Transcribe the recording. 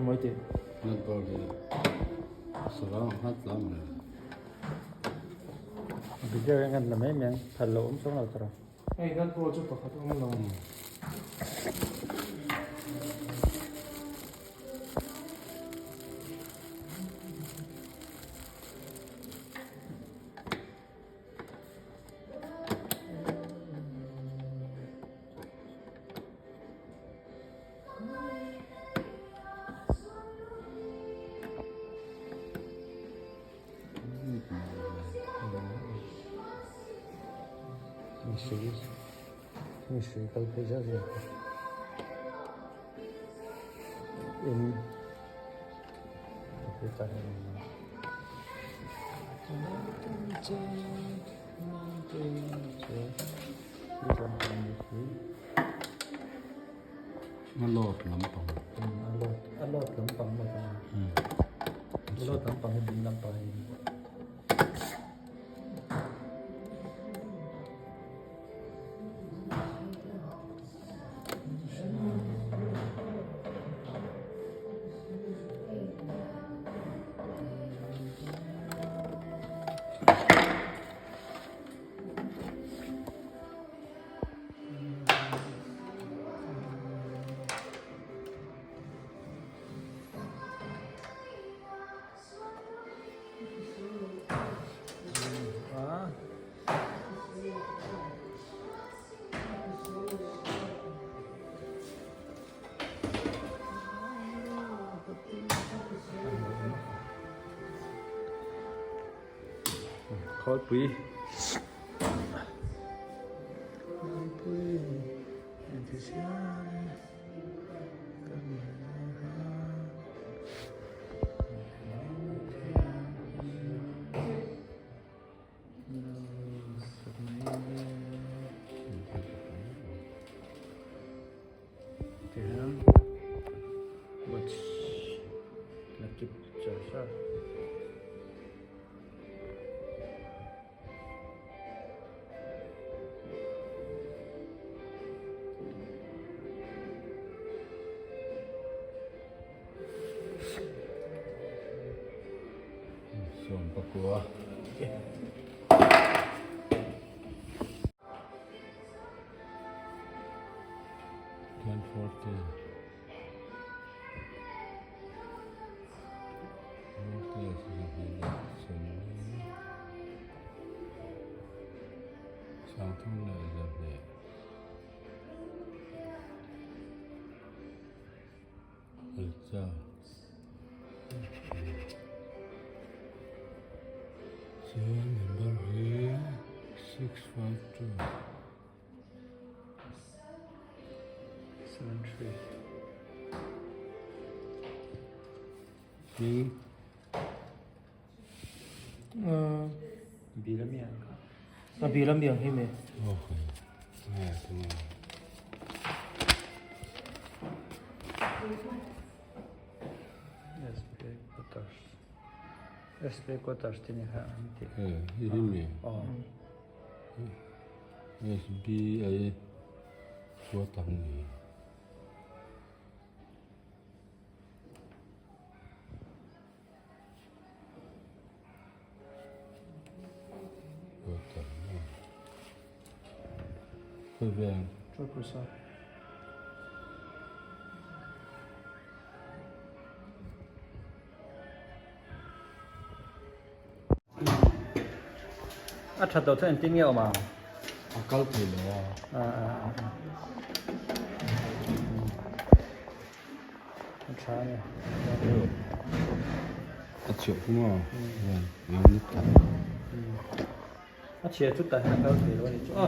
maw i tih? Nut bolt hi sarang a nghat lam le. Video hian kan la mai mai ang, phal loh awm chuang lo tawh. Hei nut bolt chu pakhat awm lo. Mihring kal phei zat zat in A load lampang. A load a load lampang maw ta. A load lampang hi ding lampang a ni. Khawlpui Tihian watch electric charger. Sawm pakua. 1040. Sangthum leh zahnih. Chuan number hi 652. 73. Hming. Bil ami ang kha. A bil ami ang hi me. Okay. Nge tunge. SBI quarters. SBI quarters te ni kha an ti. Eh, hi hi me. Aw. SBI quarter ni. A that loh chuan engtin nge awm ang? A kal thei lo a. A a a. A tha a ni. A chhiah chu maw? Ni ta. A chhiah chu tah hian a kal thei lo a ni chu a.